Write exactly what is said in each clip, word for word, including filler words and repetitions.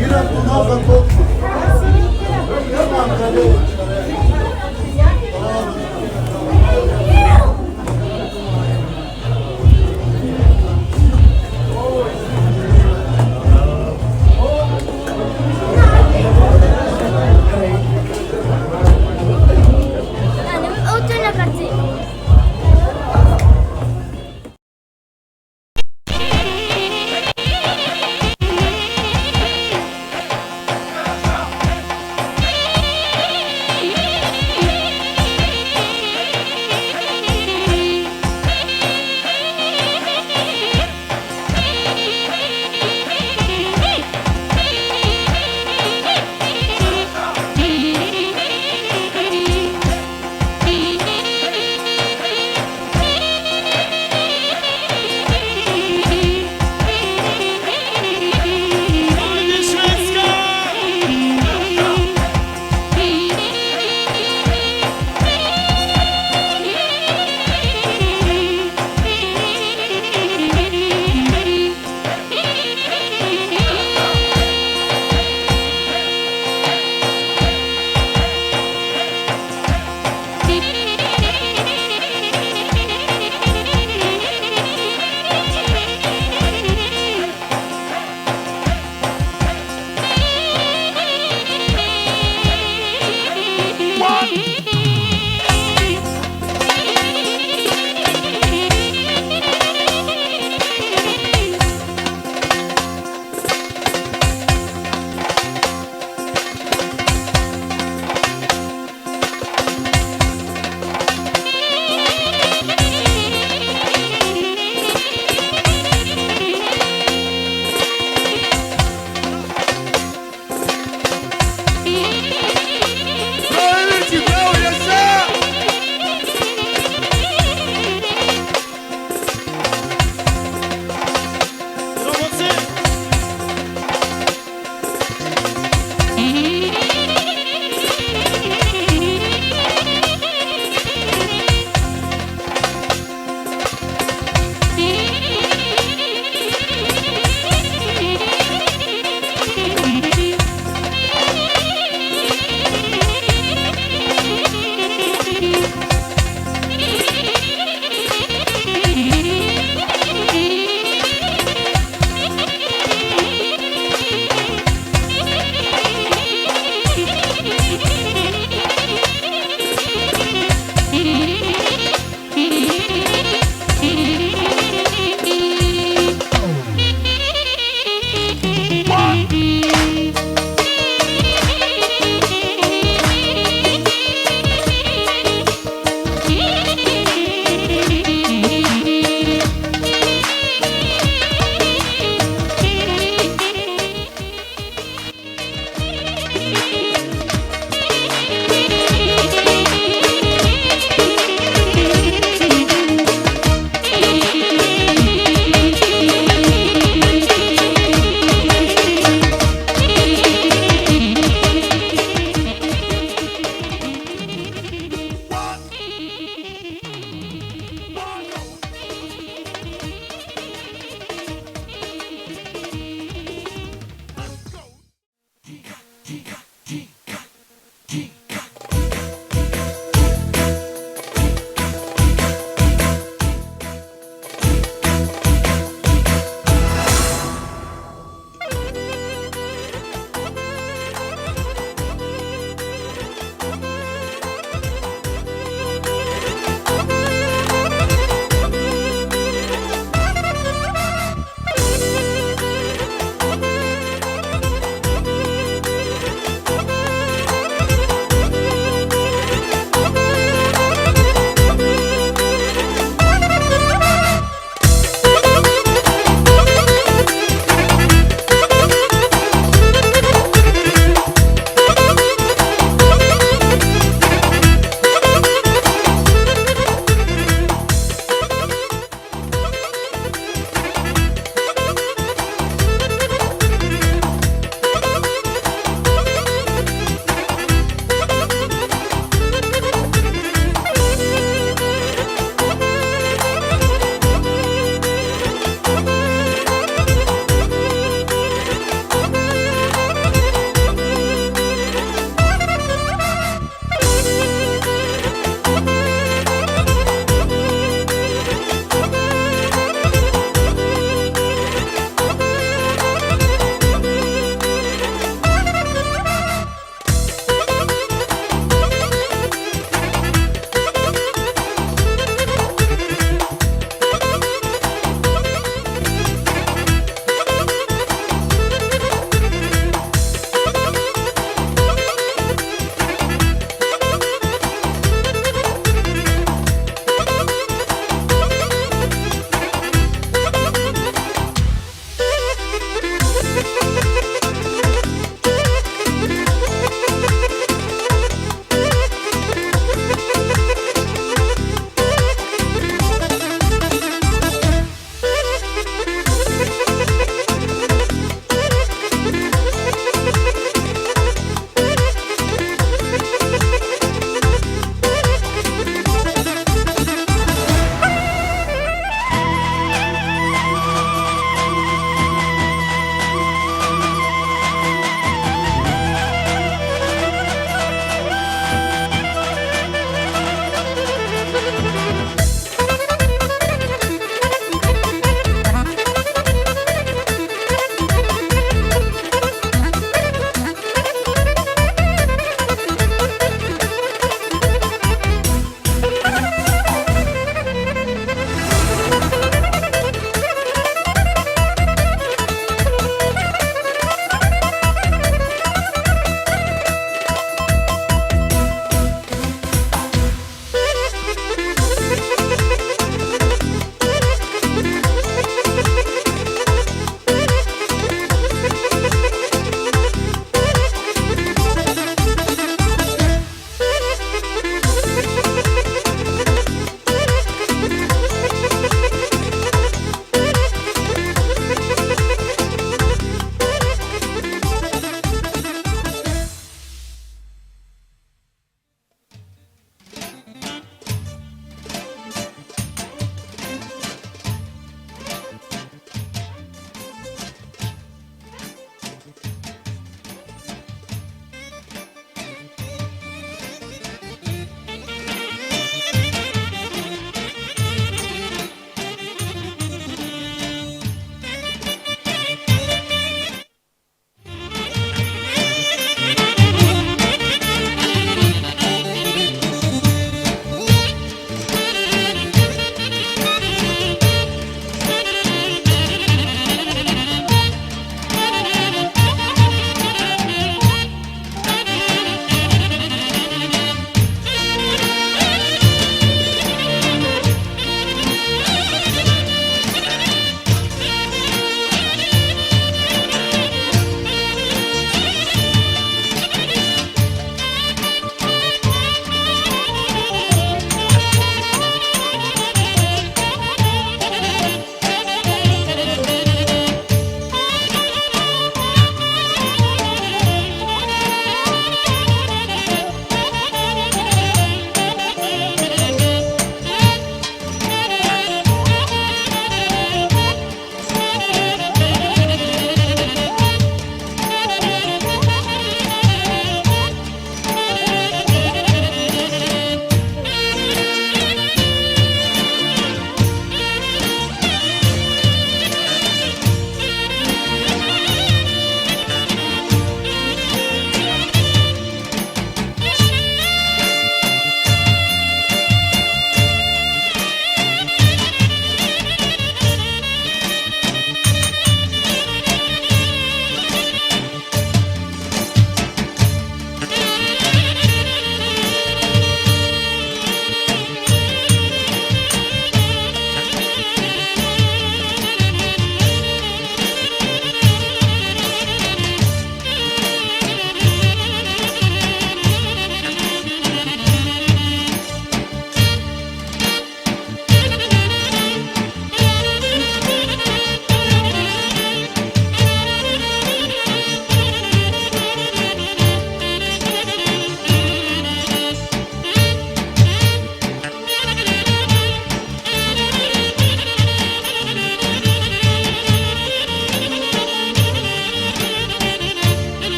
Ira tu nazad, korkma. Tamam, hadi.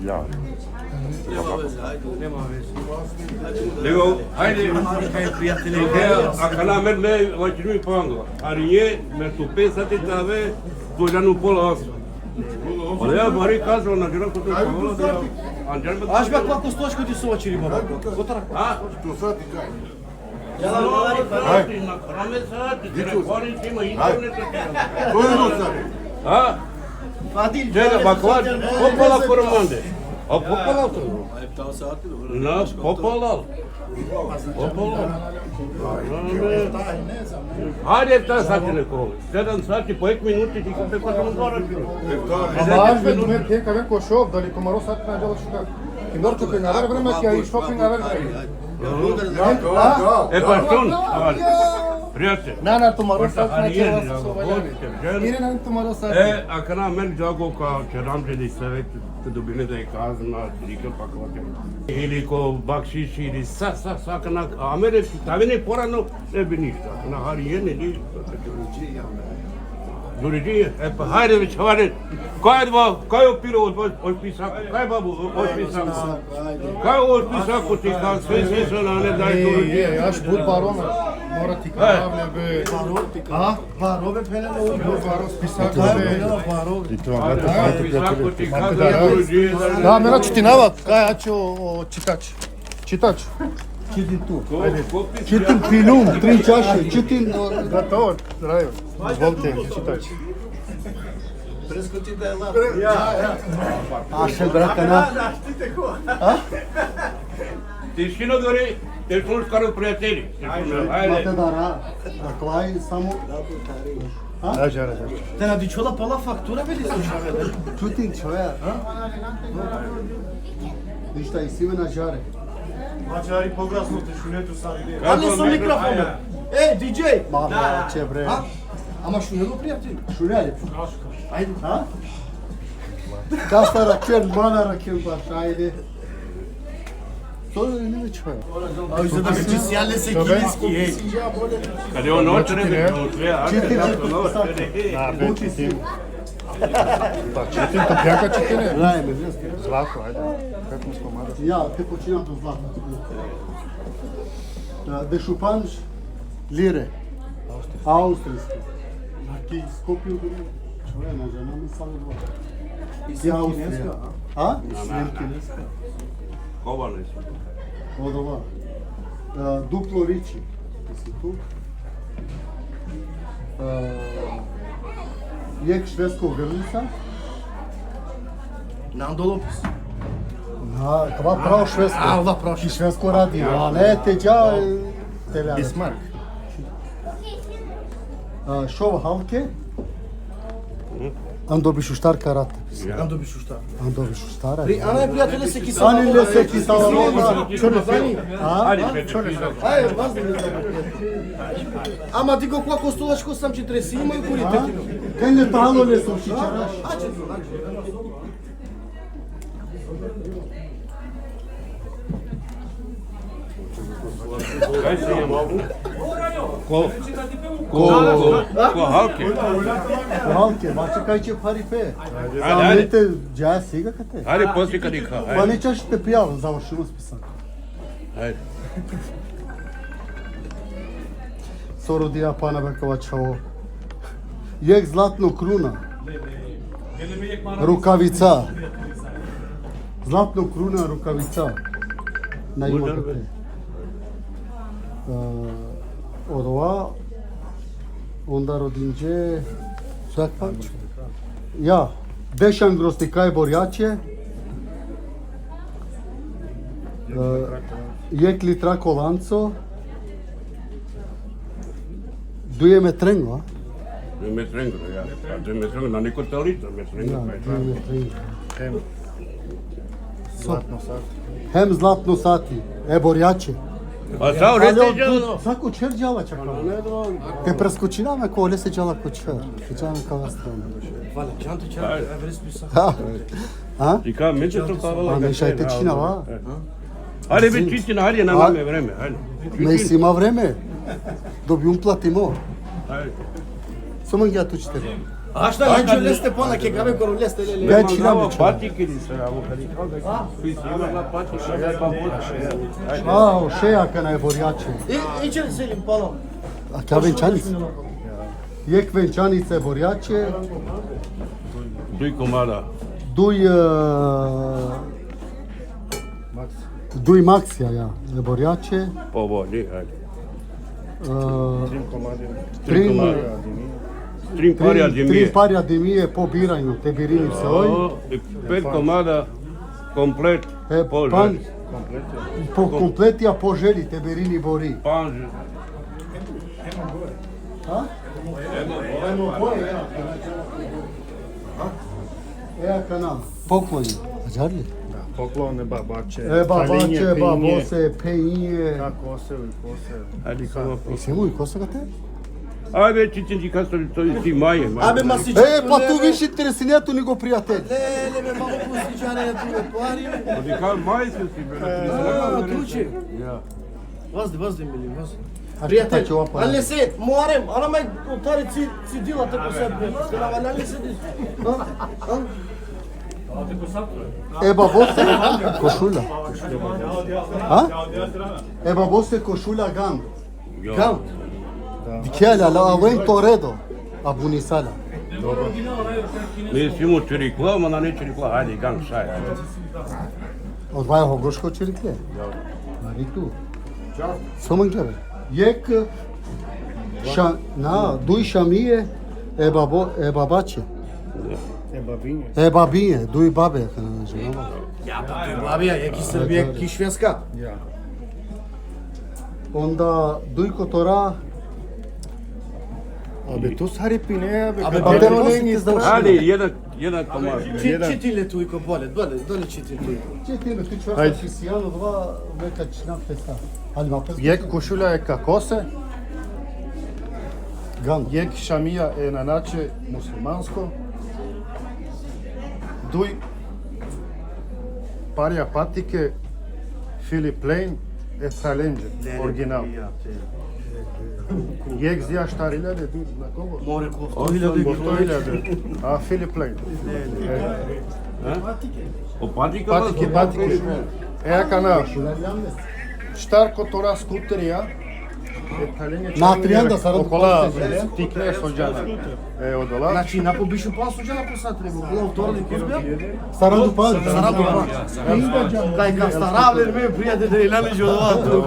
Ja. Nego, hajde. Akana me, me vaćinu i pango. Arinje, me tu pet sati tave, tu džanu pola osam. Ole, ja bari kazo, na džana ko to. Anđan me. Aš be kako stojiš kod Isuva čiri baba. Kotar? A? Što sati kaj? Hajde. Hajde. Hajde. Ha? Fadil, čega, bakla, popala koromande. A popala to. Na, popala. Popala. Hajde, ta sati neko. Sedam sati po ek minuti ti ko pe ko sam dora. A važno, me pjeka ve ko šov, dali tumaro sat na džala šuka. Ki dor čupe na ver vreme, ki a i šoping na ver vreme. E, pa šun, prijatelj. Na, na, tumaro sat na džala šuka. Ire, na, tumaro sat. E, akana men džago ka čeram de save, te dobine da i kazna, trikel pa kova. Ili ko bakšiš, ili sa, sa, sa, akana, a mere, tavine porano, ne bi ništa. Akana hari jene, ili Duridžije, e pa hajde već, hajde. Kaj je dva, kaj je pilo od, od, od pisako, kaj je babu od pisako? Kaj je od pisako ti ka sve, sve, sve na ne daj Duridžije. Aš but barona, mora ti ka be. Baro ti ka. A? Baro be pele no. Baro pisako be. Baro. I to, a, pisako ti ka Duridžije. Da, me na čitinava, kaj ja ću o, čitač. Čitač. Čitim tu. Ajde. Čitim pilum, tri čaše, čitim. Gotovo, zdravo. Izvolite, čitač. Preskočite la. Ja, ja. Aše, brakana. A? Tišino dori, te šun skoro prijatelji. Ajde. Mate dara, dakle, samo. A? Rađa, rađa. Te na dičhola pala faktura, be, li slušave, da? Čutim, čoja, a? Ništa, isi me na žare. Mađari, poglasno te šune tu sad ide. Ali su mikrofon. E, D J! Ma, da, će, bre. A? Ama šunelo, prijatelj? Šunelo. Ajde. A? Kasta raken, mana raken, baš, ajde. To je ne već, pa. A, za da se čisi, ali se kineski, ej. Kad je on očere, čitim, ne? Čitim, čitim. Da, be, čitim. Pa čitim, to pjaka čitine. Daj, be, zlatno. Zlatno, ajde. Petnaest komada. Ja, te počinam do zlata. Da, dešupanč lire. Austrijsko. Na ki Skopje, čoja, na džana mi samo dva. Isi Austrija. Kineska, a? A? Isi kineska. Kova ne si? Odova. E, duplo riči. Isi tu. E, jek švedsko grlica. Nando Lopez. Na, kava pravo švedsko. A, ova pravo švedsko. I švedsko radi. A, ne, te dža, e, te la. Bismarck. A, šov halke. Ando bi šuštar karate. Ando bi šuštar. Ando bi šuštar. Pri, ana je prijatelj se kisa. Ani le se kisa. A? Ajde, vas da. Ama digo, ko kostolačko sam četresi, ima i kurite. Kaj ne talo le so šičaraš. Kaj se ima? Ko, ko, ko halke? Ko halke, ma čekaj će paripe. Ajde, ajde. Dža siga kate. Ajde, poslije kad ih, ajde. Pa nećeš te pijal, završimo spisak. Ajde. So rodija pana be kava čhavo. Jek zlatno kruna. Rukavica. Zlatno kruna, rukavica. Na ima kate. E, odova, onda rodinđe, svak pa. Ja, dešan grosti kaj borjače. E, jek litra kolanco. Duje metrengo, a? Duje metrengo, ja. A duje metrengo, na niko talito, metrengo. Ja, pa je duje metrengo. Hem zlatno sati. Hem zlatno sati. E, borjače. A sa, ali rete on džalo. Sako čer džala čakala. Te preskočina me ko lese džala ko čer. Te džala me kava strana. Vala, čanto čer, ajde. Evres pisa. Ha? A? I ka, me te to kava. A me šaj te čina, va? Hajde, be, čitin, hajde, na name vreme, hajde. Me isi ma vreme. Dobijum, platimo. Hajde. Samo ja tu čitamo. Ašta, ajde, leste pana, ke kave koro, leste, le, le. Veći nam veći. Patik ili se, avo, kad je kao da... A? Svi si ima na patik, a ja pa... A, o šeja kana e borjače. I, i će li se lim palo? A ka venčanica? Jek venčanica e borjače. Duj komada. Duj, e, duj maksija, ja, e borjače. Po voli, ajde. E, trin, trin, trin pari adimije. Trin pari adimije po biranju, te birini se oj. O, i pet komada komplet. E, po želji. Pan, po kompletija po želji, te birini bori. Pan. Ha? Emo boje, ja. Ha? E, akana. Pokloni. Ađar li? Da, poklon e babače. E babače, babose, peinje. Kako se, i kose. Ajde, kako. I se mu i kose kate? Ajde, čitin ti kasto to si maje, maje. Abe, ma si... E, pa tu više interesinea tu nego prijatelj. Le, le, me malo pusti džane tu me pari. Pa di kaj maje si, si, be. A, tu će. Ja. Vazdi, vazdi, mili, vazdi. Prijatelj, ali se, Muharem, ana maj utari ci, ci dila te ko sad, te na valjani se dis. Ha? Ha? E babose košulja. Ha? E babose košulja gan. Gan. Dikhe la, la, aven to redo. Abunisala. Mi simo čirikla, ma na ne čirikla, hajde, gan, šaj, hajde. Odvaja ho groško čirikle. Mari tu. So mangjave? Jek ša-, na, duj šamije, e babo, e babače. E babinje. E babinje, duj babe, kana ne znam. Ja, pa duj babija, jek i Srbija, jek i Švedska. Ja. Onda duj kotora. Abe, tu sari pine, abe, abe, tu ne nisi. Ali, jedan Jedan komad. Či-, jedan. Čitin le tu iko, bole, bole, dole čitin tu iko. Čitin le, ti čuva sa Sisijano dva, veka čina pesa. Ali ma pesa. Jek košulja e kakose. Gan. Jek šamija e nanače muslimansko. Duj parja patike Philip Lane e Pralenđe, original. Jek zija štar iljade, na kogo? More, ko sto iljade. Ko sto iljade. A Philip Lane. Ne, ne. E. A? O patika. Patike, patike. E, akana. Štar kotora skuterija. E, Pralenđe. Na trijanda, saranda, okola tikne so džana. E, odola. Znači, na po bišu pa so džana ko sat, nego, okola, okola, okola. Saranda pa. Saranda pa. Kaj ka staravle me, prijatelj, da ilani džodova tu.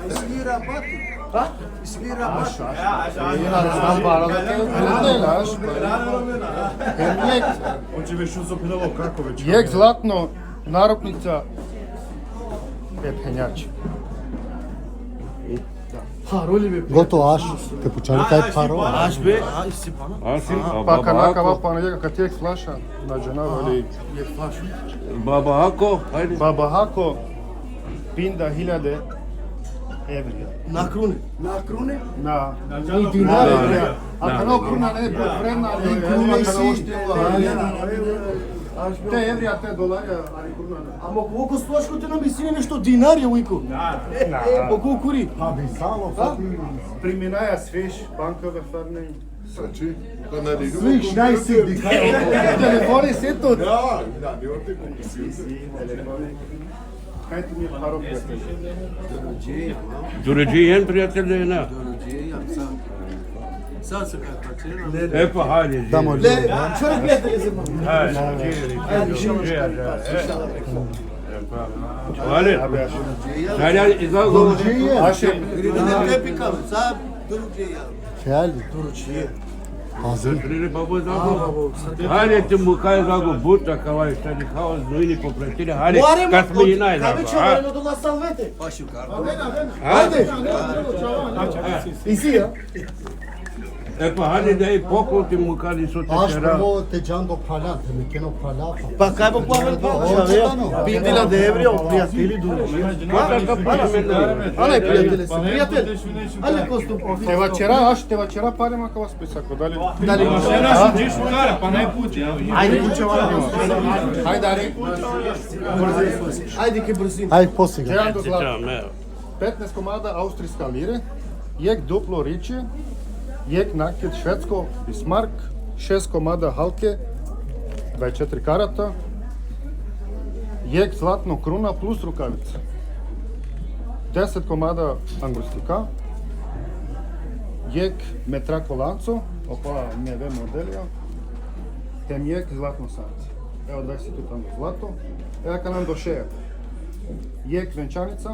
Svira pati. Ha? Svira pati. Svira, znam, para da te delaš. Jek. On će već uzopiralo kako već. Jek zlatno naruknica e phenjači. Gotovo, aš, te pučali kaj paro. Aš be, a, isi pana? Asi, a pa baba kana ako? Kava pana, jek, kad jek flaša, na džanav, ali... Jek flaša. Baba ako, ajde. Baba ako, pinda hiljade evrija. Na krune? Na krune? Na, ni dinare. Na, na. A kana kruna ne bi vredna, ali krune si. Te evrija, te dolarija, ali kruna ne. Amo koliko stoško te nam isini nešto dinarija u iko? Na, na. O kukuri. Pa bi salo, a? Priminaja sveš, banka verfarne. Znači, pa na diru. Sveš, najsi, dikaj. Telefoni se to. Ja, da, ne orte komisiju. Kaj ti mi je paro prijatelj? Duruđijen, prijatelj, da je na. Duruđijen, sam. Sad se kaj pa čela. E, pa hajde, da, živi. Čovjek prijatelj se. Hajde, živi, živi, živi, živi. Hajde, izlago. Aše. Hajde, Turčije. Pazin. Hajde, ti mu kaj zago buta, kavaj, šta ni kao, znojni popretire, hajde, kasmini naj zago, a? Ajde. Isi, ja? E pa hajde da i poklotim mu kadi so te... Aš ćera. Prvo te džan do phala, te me keno phala, pa. Pa kaj bo phala, pa? Pitila de evrio, prijateli du. Ana, prijatelj, prijatelj. Ale, Kosto. Te vaćera, aš te vaćera, pare ma kava spisa ko dalje. Dalje. Ajde, puče. Ajde, ajde. Ajde, ke brzina. Ajde, posle. Džan do zlata. Petnaest komada austrijska lire, jek duplo riče, Jekh nakit švedsko, Bismarck, šest komada halke, dvadeset četiri karata, jekh zlatno kruna plus rukavica, deset komada angrustika, jekh metrako lanco, okova neve modelija, hem jekh zlatno sat. Evo, dvadeset tu tamo zlato. Evo, ka nam došeja. Jekh venčanica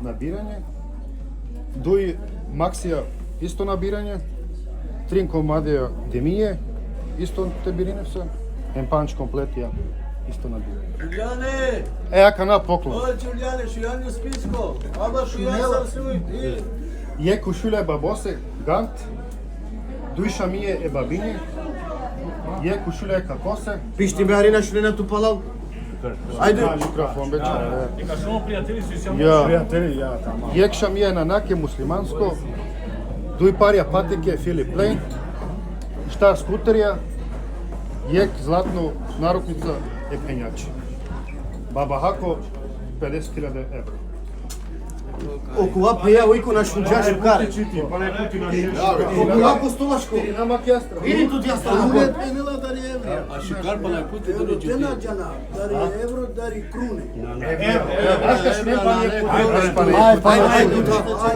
na biranje, duj maksija isto na biranje, trin komadija demije, isto te birine se, hem pandž kompletija isto na biranje. Đulijane! E, akana poklon. O, Đulijane, šujan spisko. Ama šujan sam svi. Jekh košulja e babose, gant, duj šamije e babine, jekh košulja e kakose. Pišti me, Arina, šunena tu palal. Ajde. Mikrofon, beče. Neka šuno prijatelji su i samo. Ja. Prijatelji, ja, tamam. Jekh šamija e nanake muslimansko, duj parja patike Philips Plain, štar skuterija, jekh zlatno naruknica e phenjači. Baba Hako, pedeset hiljade evro. Okova phenja, oj, ko na šunđa šukar. Okova kostolačko. Iri tu djastra. A šukar pana puti. Euro, tena džana, dari evro, dari krune. Ajde,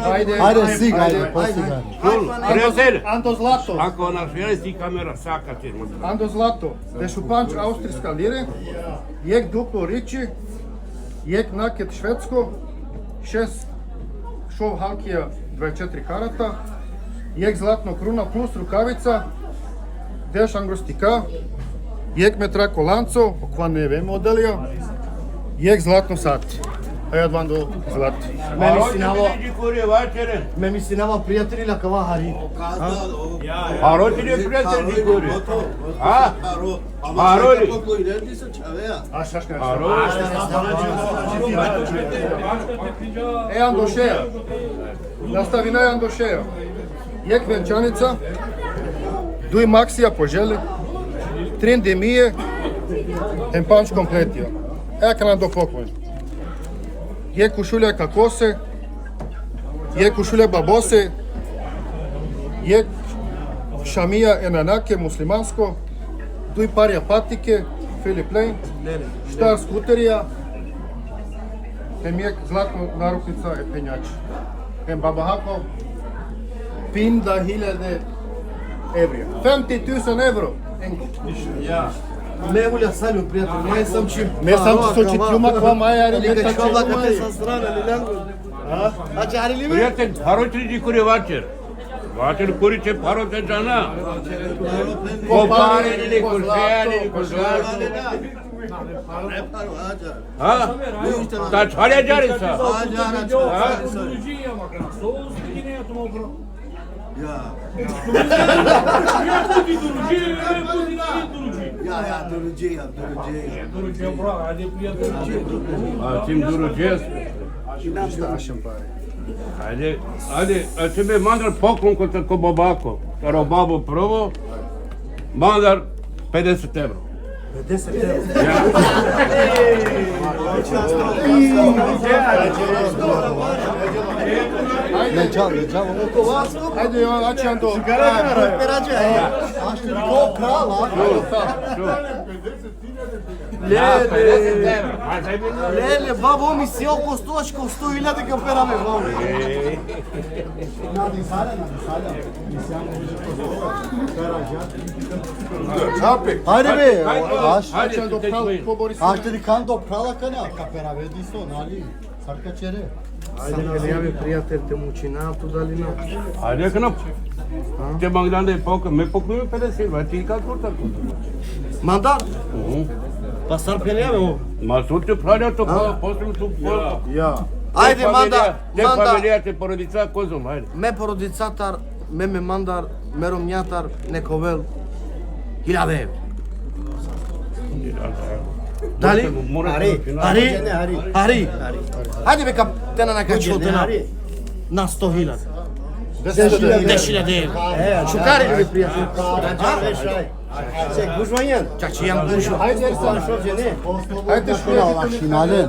ajde, ajde, sig, ajde, posig, ajde. Prijatelj. Ando zlato. Ako na šveli si kamera, saka ti. Ando zlato, dešupandž austrijska lire, jekh duplo riči, jekh nakit švedsko, šest šov halkija dvadeset četiri karata, jekh zlatno kruna plus rukavica, deš angrustika, jekh metrako lanco, okova neve modelija, jekh zlatno sat. A ja dvando zlat. Me misinava, me misinava prijatelji la kava hari. Haro ti le prijatelji kore. A? Haro li? A šaška. Haro. E, ando šeja. Nastavina, ando šeja. Jekh venčanica, duj maksija po želje, trin demije, hem pandž kompletija. E, akana do poklon. Jekh košulja e kakose, jekh košulja e babose, jekh šamija e nanake muslimansko, duj parja patike Philips Plain, štar skuterija, hem jekh zlatno naruknica e phenjači. Hem Baba Hako, pinda hiljade evro. Femti tusen evro. Ja. Me ulja salju, prijatelj, maj sam čim. Me sam so čitljuma kova maja, ali me čitljuma. Sa strana, ali lango. A čari li me? Prijatelj, haro ti di kuri vačer. Vačer kuri će paro te džana. Ko pare ili ko šeja ili ko zlato. Ha? Ta čhale džari sa. Ha? Ja. Ja, ja, duruđe, ja, duruđe, ja. A tim duruđe. Ajde, ajde, a tebe mandar poklon ko, ko babako. Taro babo prvo, mandar pedeset evro. Pedeset evro. Ja. Leđa, leđa, ovo. Ajde, ja, znači, ando. Perađe, ja. Ko prala? Le, le, le, le, babo, mi si oko sto, oko sto hiljade ka perave, babo. Ajde be, aš, ajde, te čuj. Aš te dikhan do prala kana, ka perave diso, nali? Sar ka čere? Ajde, ne javi prijatelj, te mučina tu, dali na? Ajde, kana? Te manglan da je pok-, me poklon pedeset, ba, ti ka kurta kurta. Mandar? Mhm. Pa sar phenea me o? Ma so te phralja to, pa, posle tu, pa. Ja. Ajde, manda, te manda. Familija, te porodica, kozom, ajde. Me porodica tar, me, me mandar, me romnjatar, nek ovel hiljade evro. Dali? Hari, hari, hari. Hajde be, ka, te na, na ka čhol, te na. Na sto hiljada. Deš hiljada. Deš hiljada evro. Šukar ili, prijatelj? Se gužvanjan. Čačijan gužva. Hajde, šuna, šinalen.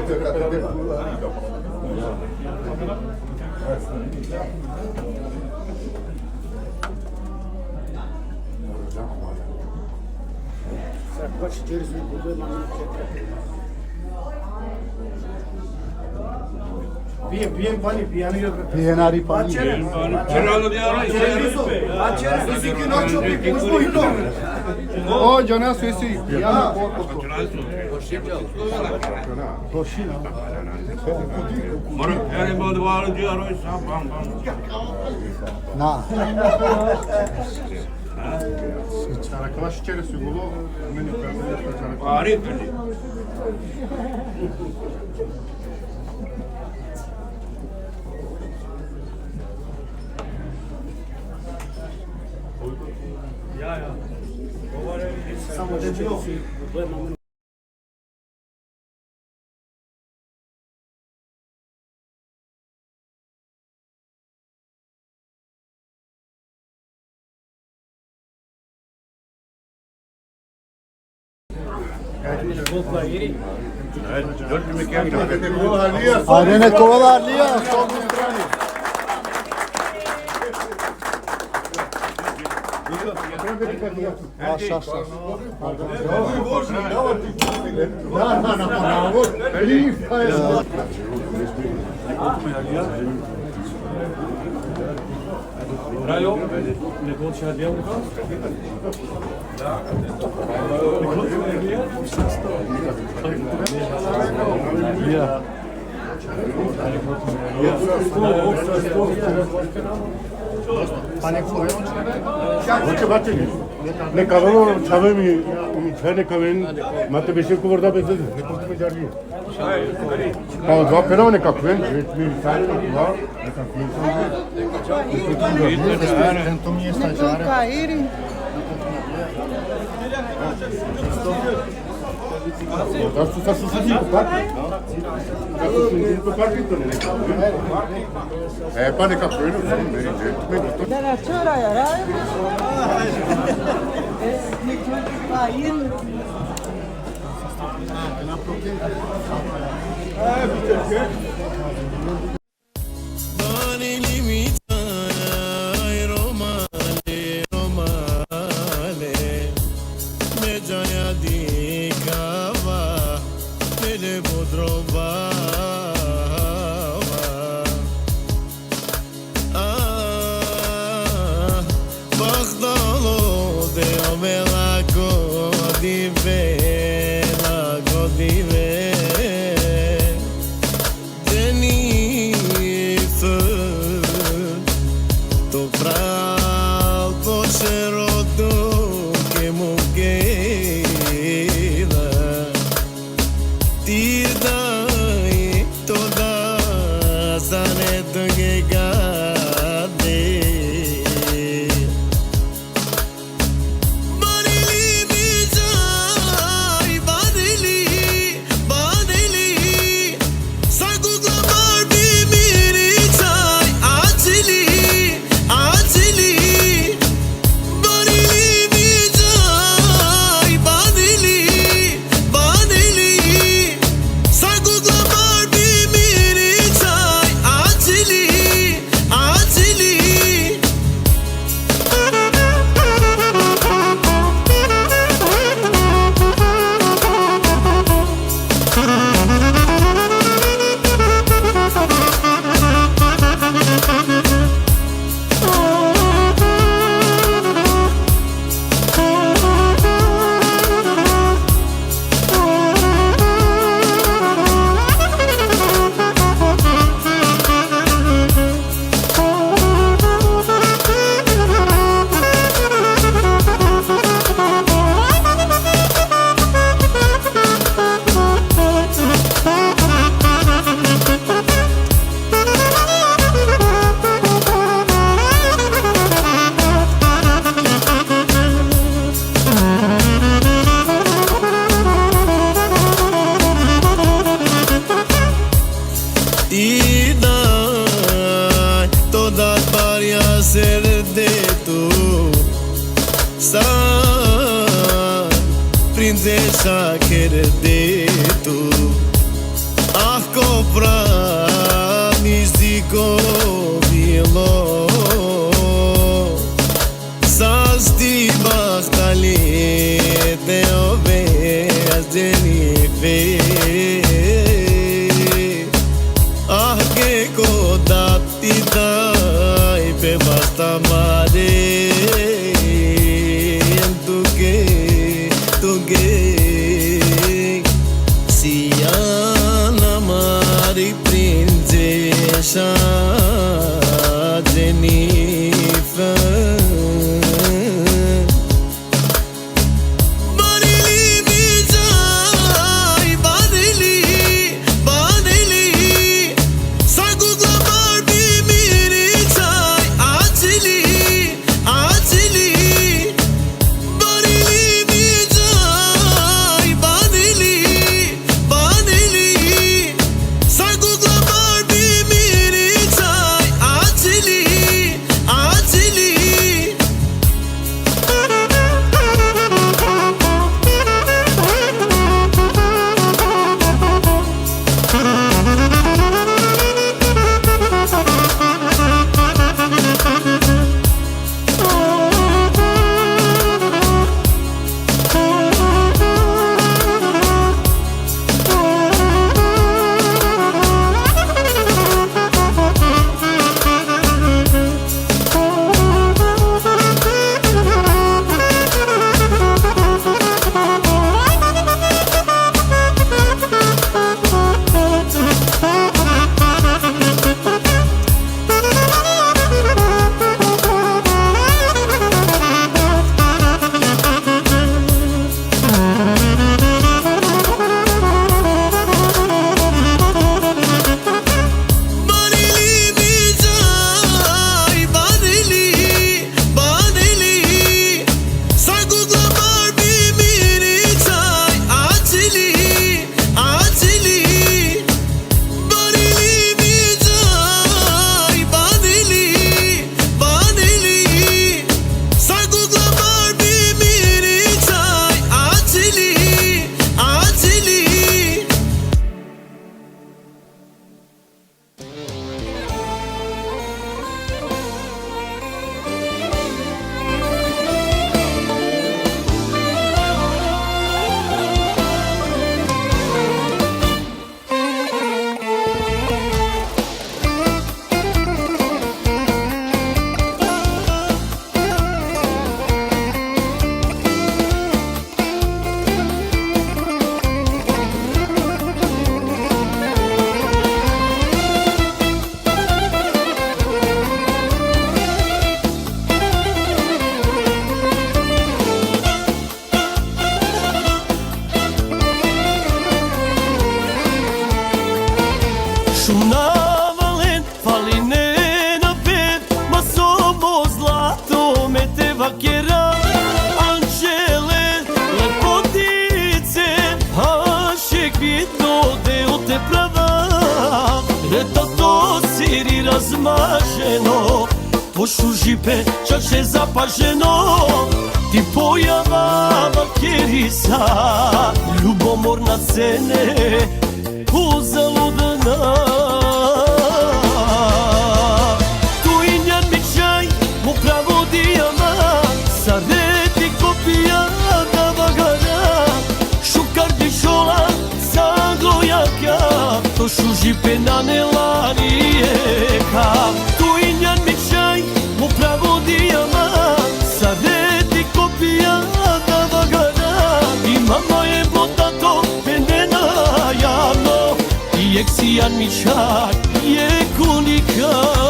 Pijen, pijen pani, pijen. Pijen ari pani. Čeralo djelo, čeralo. Sisi ki noć bi pušpo i to. O, džana sisi. Ja, Moram, ja ne mogu odgovarati, ja roj sam, bam, bam. Na. Čarakava šećere sigulo, meni prvo što čarakava. Arif. Ja, ja. Samo da će Arena kovalarlija, solnoj strani. Aš, aš, aš. Da, da, na, na, na, ovo, i pa je. Rajo, ne počne djelo. Ja. Hoće, hoće. Neka ono čave mi, mi čave neka ven, mate više ko vrda bez veze, ne pusti me džargi. Pa dva pera neka ven, mi čave neka ven, neka ven. Kairi. Zašto sad su svi ko parking? Zašto su svi ko parking, to ne neka? E, pa neka krenu, ne, ne, ne, ne. Da na čora, ja, raj. Bani limita, romale, romale, me jaya dikava, mele bodrova. Ah, bagdalo de omela godive, la godive. Deniz, to pral po šeroto ke mukela. Ti daj to da zane to ke gade. Barili mi jai, barili, barili. Sagugla barbi miri jai, ajili, ajili. Barili mi jai, barili, barili. Sagugla barbi miri jai, ajili, ajili. Ti dai toda paria ser de tu. Sa princesa kerde tu. Ah, kopra miziko vilo. Sasti bahtali te ove azenife. Ah, ke kodat ti dai pe basta mare. Tuke, tuke. Siana mari princesa Jennifer. maženo, po šužipe čače zapaženo, ti pojava vakerisa, ljubomorna cene uzaludna. Tu injan mi čhaj, mo pravo dijama, sare ti kopija da vagara, šukar dičhola sa glojakja, to šužipe nane larieka. Tu injan mi čhaj, mo pravo dijama, sare ti kopija da vagara, i mama hem o tato pendena javno, i jekh sijan mi čhaj, jekh unikatno.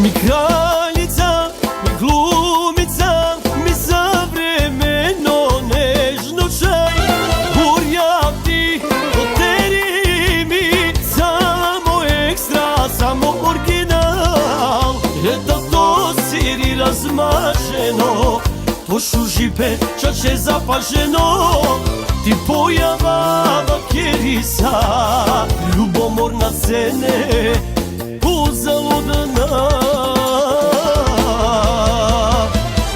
Mi kraljica, mi glumica, mi savremeno nežno čhaj. Burja ti, o teri mi, samo ekstra, samo original. Leta to siri razmaženo, po šužipe čače zapaženo, ti pojava vakerisa, ljubomorna cene uzaludna.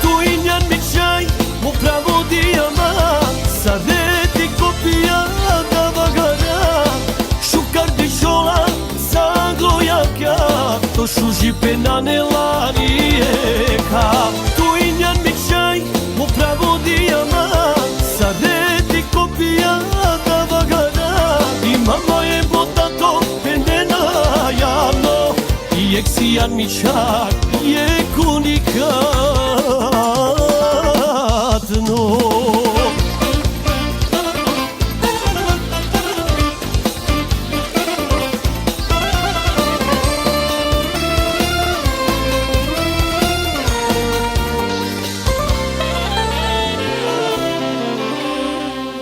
Tu injan mi čhaj, mo pravo dijama, sare ti kopija da vagara, šukar dičhola sa glojakja, to šužipe nane larieka. Tu injan mi čhaj, mo pravo dijama, sare ti kopija da vagara, i mama hem o tato pendena javno, i jekh sijan mi čhaj, jekh unikatno.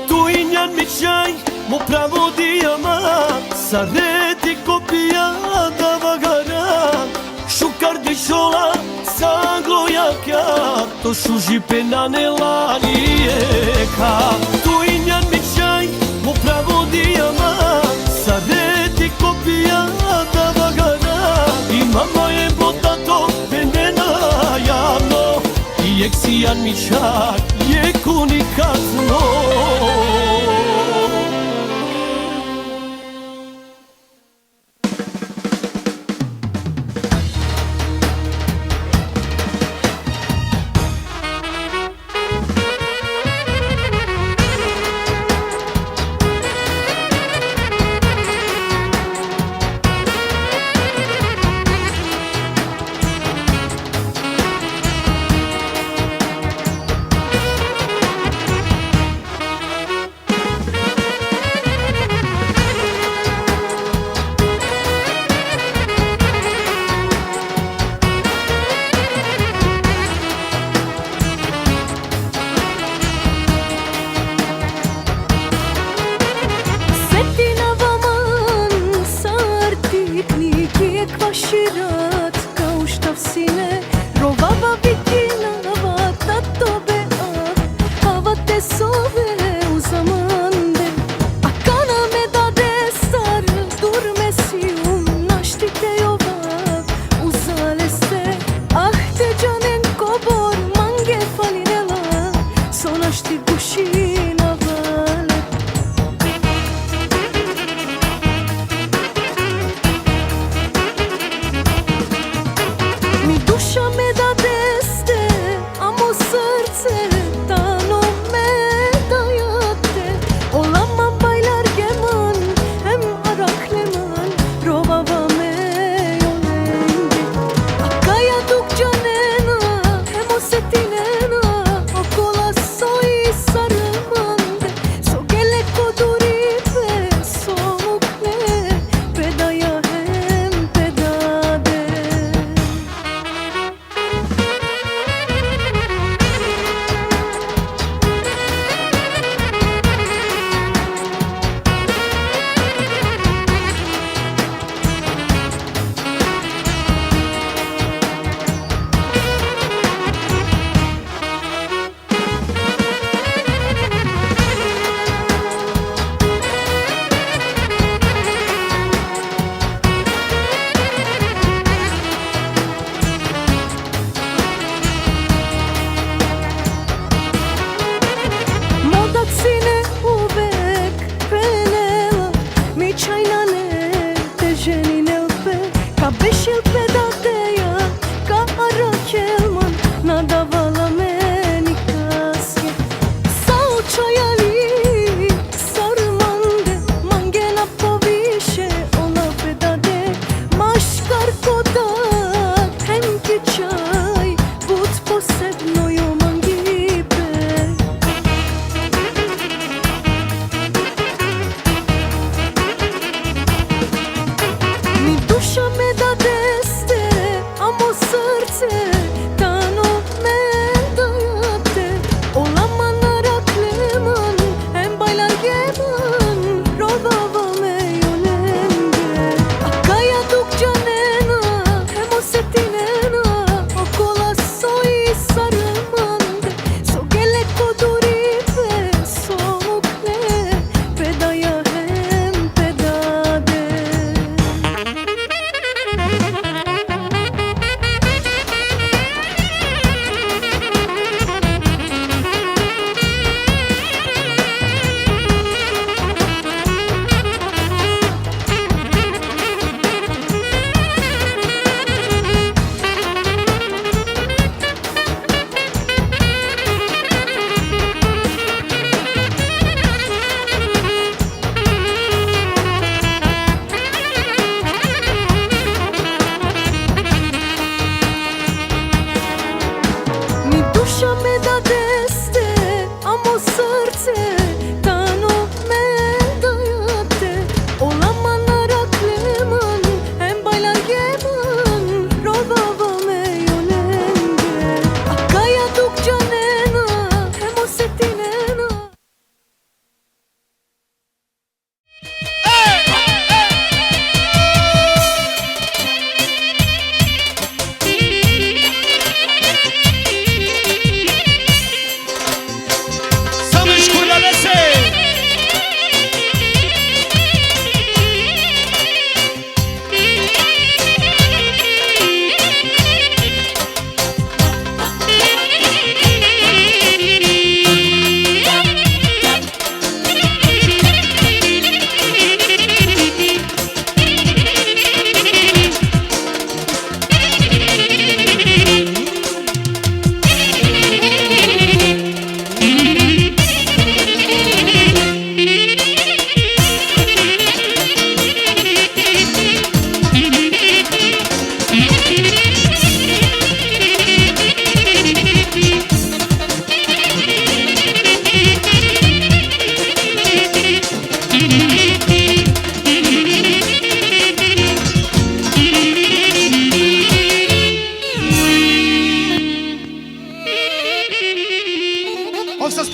Tu injan mi čhaj, mo pravo dijama, sare ti kopija da vagara, šukar dičhola sa glojakja, to šužipe nane larieka. Tu injan mi čhaj, mo pravo dijama, sare ti kopija da vagara, i mama hem o tato pendena javno, i jekh sijan mi čhaj, jekh unikatno. Setinava man sar tikni ki ekvaširat ka uštav sine, rovava vikinava tato be a, ava te sove uza mande. Akana me dadestar dur me sijum, našti te jovav uza leste. Ah, te džanen kobor mange falinela, so našti gušinava le.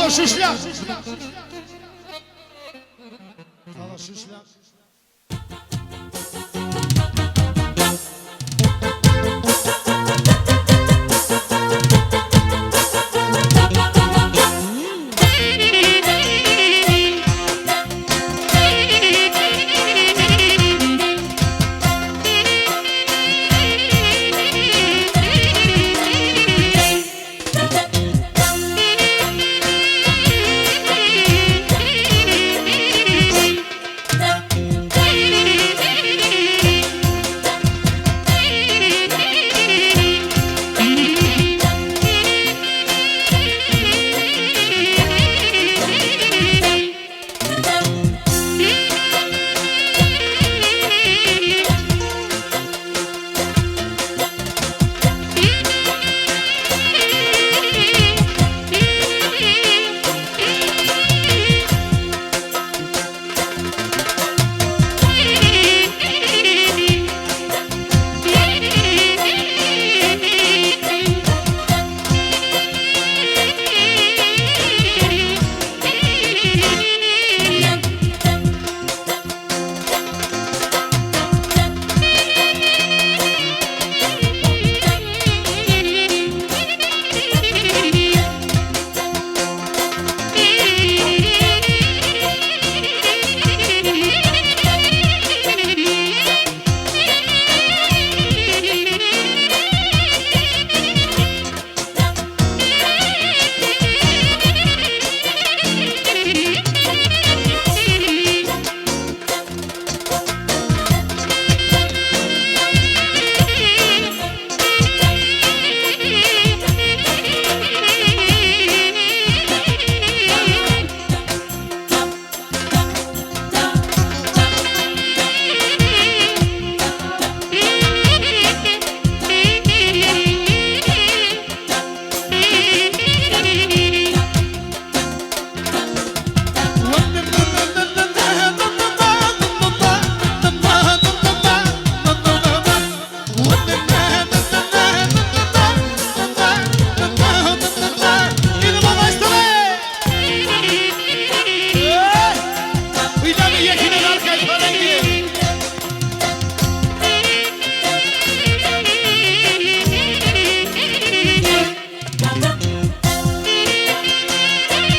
Šušljak. Hvala, Šušljak.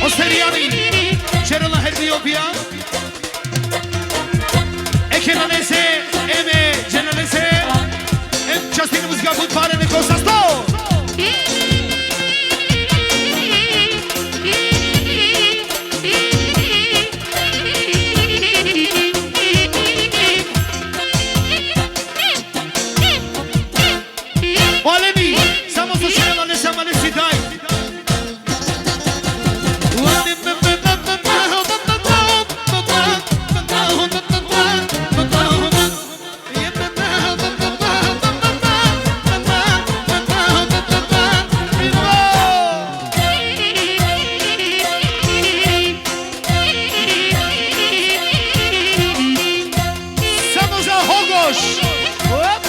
Osteriani, Čerela Herbiopija, Ekenanese, Eme Cenanese, em častini muzika but pare neko sasto. Olemi, samo so šela ne sama ne sidaj. Samo za Hogoš. Hop.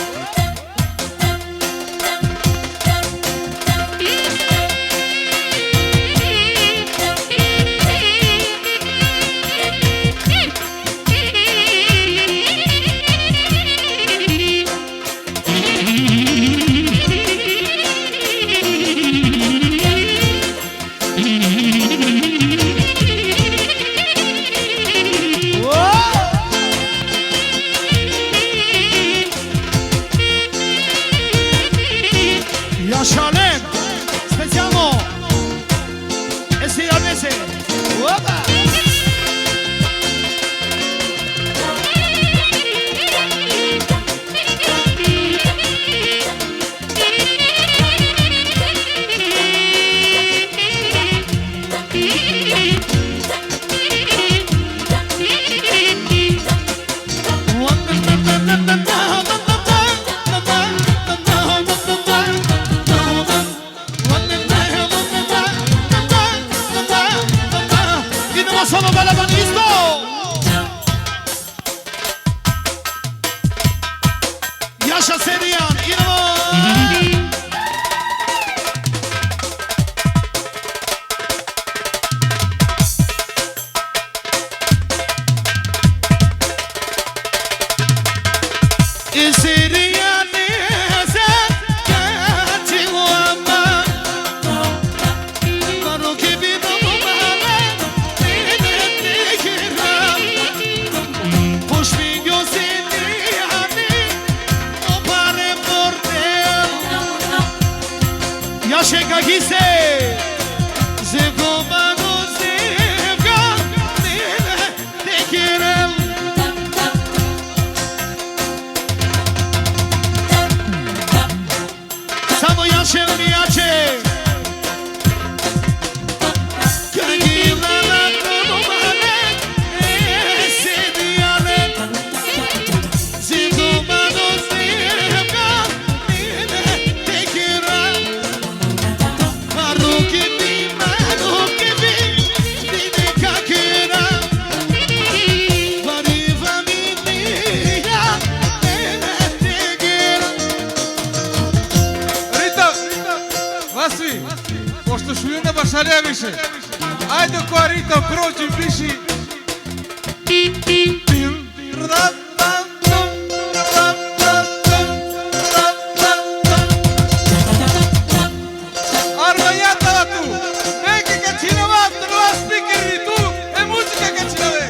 Jašalem, specijalno. Esi Arnese. Opa! Idemo solo balaban isto. Jaša Serijan, idemo. Sheka gise. Zevgo mano zevga, nene tekerel. Samo jače, jače. Kagila na mane, e, se diale. Zevgo mano zevga, nene tekerel. Rita, Vasvi, pošto Šuljana bašalja više, ajde ko Rita prođi piši. Armajata tu, neke ka činava, tu nova speaker tu, e muzika ka činave.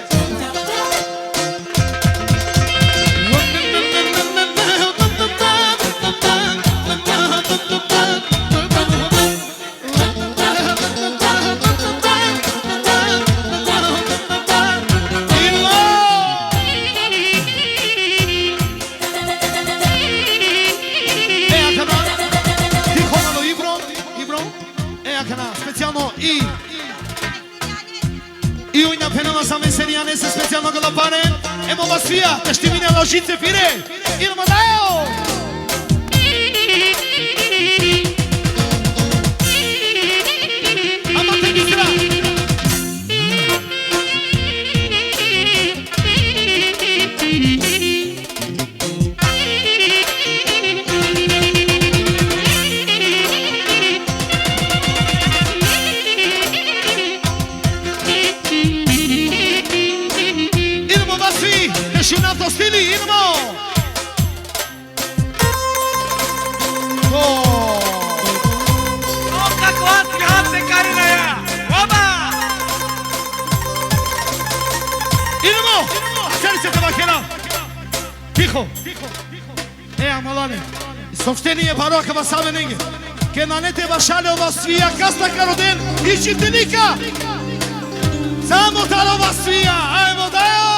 E, akana, ti hona lo Ibro, Ibro. E, akana, specijalno i, i ujna penama sa meseni anese specijalno galapane. Emo Vasvija, te štimine la žice pire. Idemo da, evo. Ama te bistra. Idemo da svi, te šunav to stili, idemo! O! O, kako atli hate karina ja! Oba! Idemo! Seri se te vakera! Tiho! E, amalane. Sopštenie baro ka vasavenenge. Ke nane te vašale o Vasvija, kasta ka roden i čiftenika. Samo taro Vasvija, ajmo dajo!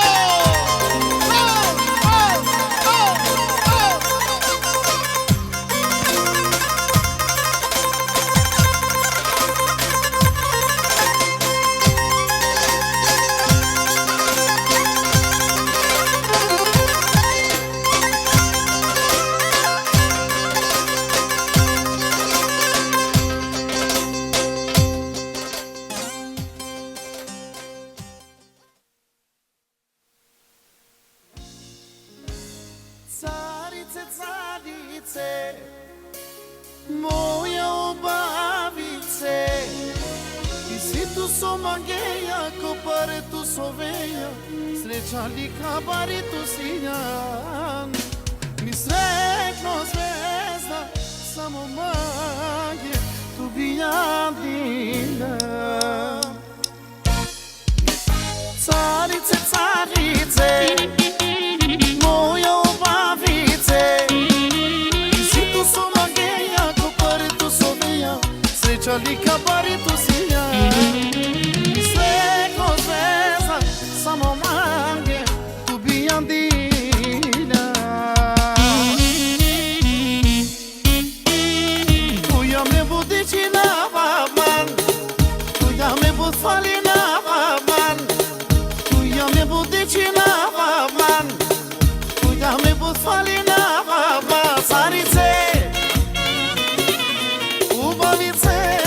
Carice, carice, moja ubavice, isi tu so mangeja, ko pare tu soveja, sreća li kabari tu sijan, mi sretno zvezda, samo mange tu bijadina. Carice, carice, moja ubavice, isi tu so mangeja, ko pare tu soveja, sreća li kabari tu sijan, sve ko zvezda, samo mange tu bijadina. Tuja me budičinava man, tuja me butfalinava man, tuja me budičinava man, tuja me butfalinava man, carice, ubavice,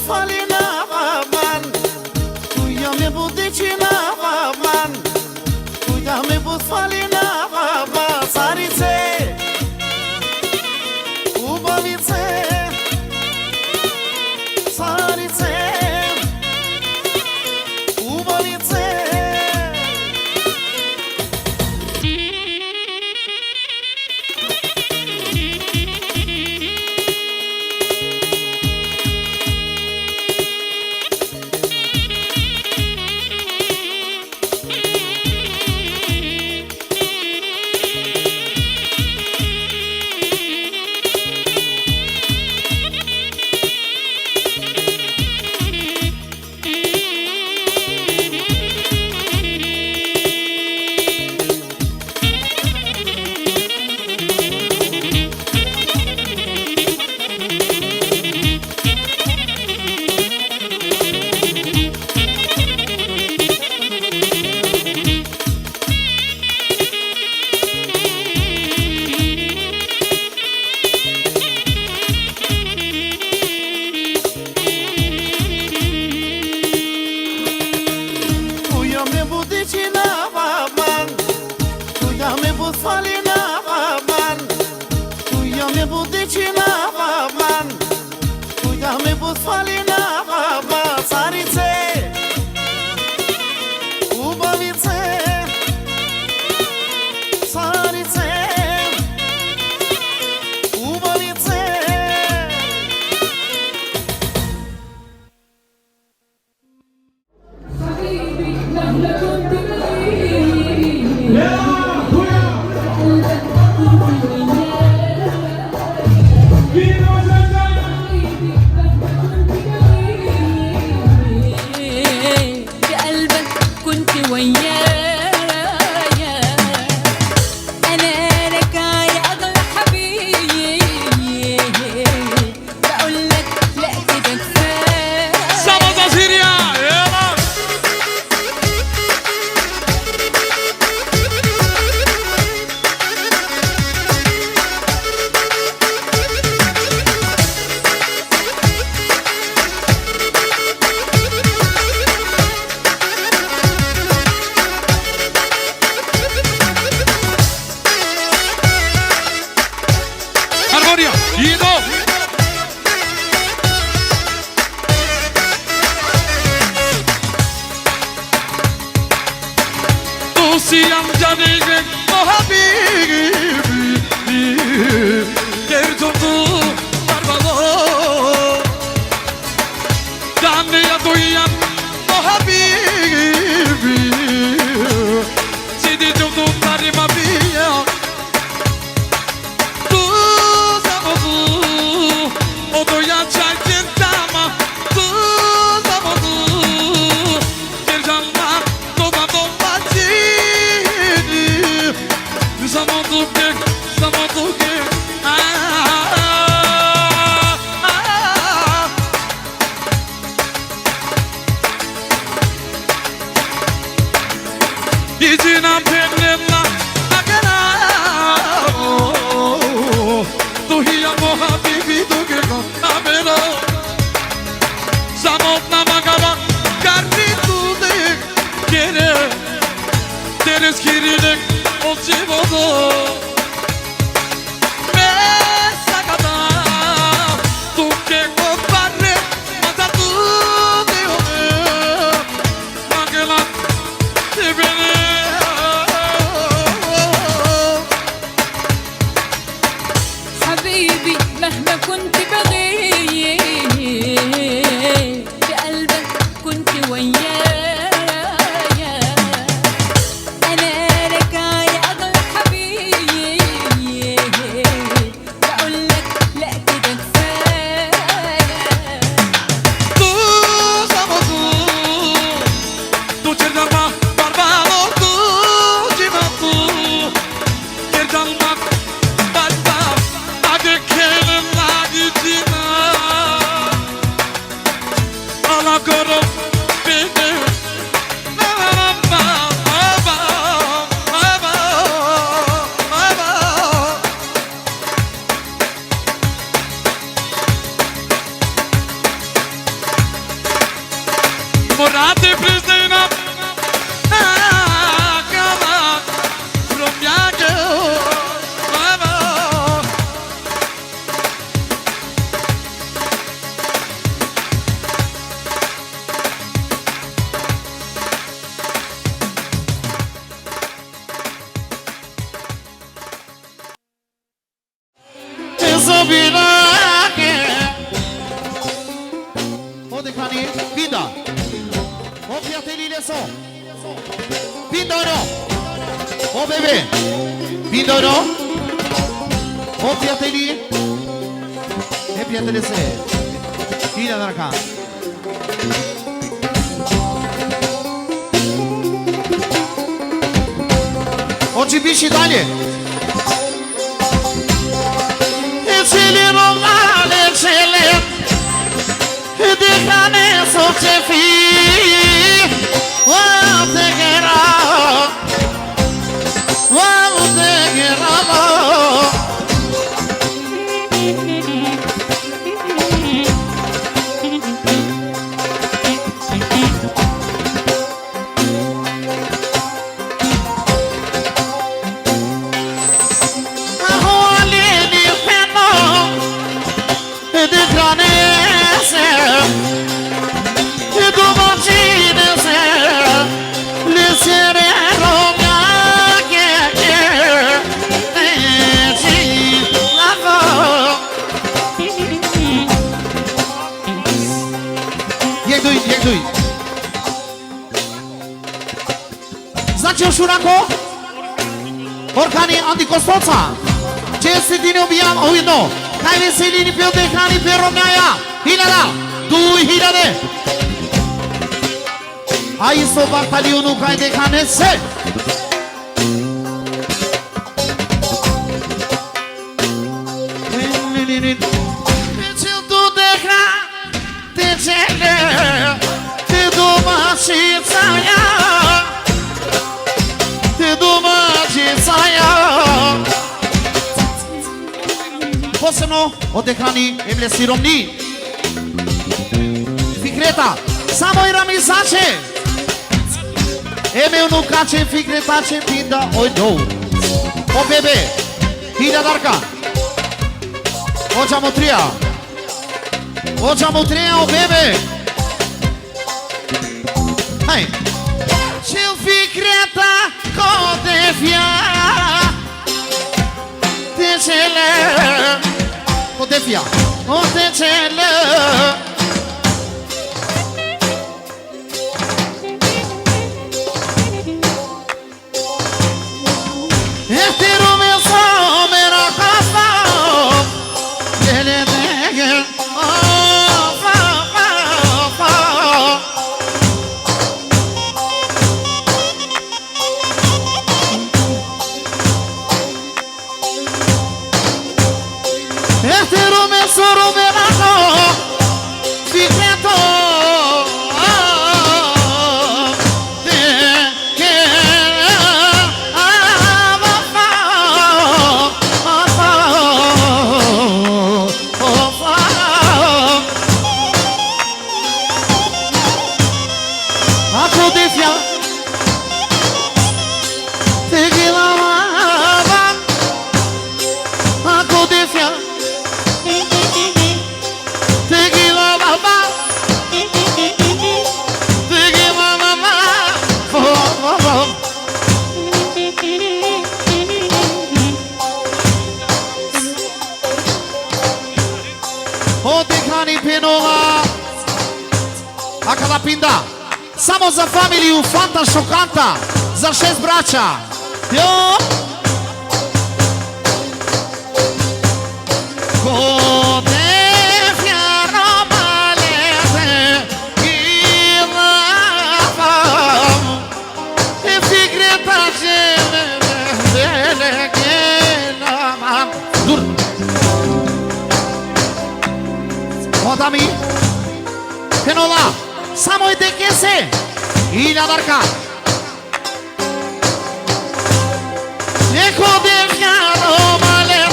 Falina, man. Tu ya me budi china, man. Tu ya me bu falina, man. Sari se. Ubavi se. Sari se. Ubavi se. Uya me budi china, man. Uya me bu falina, man. Uya me budi china, man. Uya me bu falina, man. Sari se. Ubavi se. Sari se. Ubavi se. بقلبك كنت ويايا. أنا لك يا أغلى حبيب، بقول لك لا كده كفاية. Salva da Síria, ela. Armonia, Ido. Tu si amca diyecek o habibi. Gel tuttu barbalo. Dani ya duyan o habibi. Sidi tuttu tarima biya. Ijina penela agana. Tu hi amo habibi, tu ke ko abero. Samot na magaba karni tu de kere. Teres kirine o chibodo. Me sakata tu ke ko pare mata tu de o. حبيبي مهما كنت بغيب، بقلبك كنت ويايا. أنا لك يا أغلى حبيب، Tani, Pinda. O prijatelji, leso. Pinda, o no. O bebe. Pinda, o no. O prijatelji. E prijatelji se. Pinda, darka. O Džibiši dalje. E cili romane cili. E dehane so cefi. Wa te gera. Wa te gera. Jek, duj, jek, duj. Znači, još urako, Orkani Andi Kostolca. Čestitine, obijam, ujedno. Kaj veselini pe o dehrani pe romnjaja. Hiljada. Duj hiljade. A isto bahtali unuka e dehrane se. Te cel tu dehra, te cele, te domaćicaja, te domaćicaja. Posebno o dehrani em le siromni. Fikreta, samo i Ramizaće. Em e unukaće Fikretaće Pinda, oj, no. O bebe, Hiljadarka. O Džamutrija. O Džamutrija, o bebe. Haj. Čil Fikreta ko defja. Te cele. Ko defja. Ko te cele. Ehteru me so me rakasa. Dele dege. Oh, fa, fa, fa. Ehteru me suru me mano, Fikreta, te ke, a, ma, fa, ma, fa, o, fa. Ako defja. Te gila baba. Ako defja. Te gila baba. Te gila baba. Oh, oh, oh. O dehrani phenela. Akala Pinda. Samo za familiju Fanta Šokanta. Za šest braća. Jo. Ko te fjaro malete gila fam. E Fikreta džene dele gela man. Dur. O Dami. Phenela. Samo e dekese. Hiljadarka. Eko devjaro male.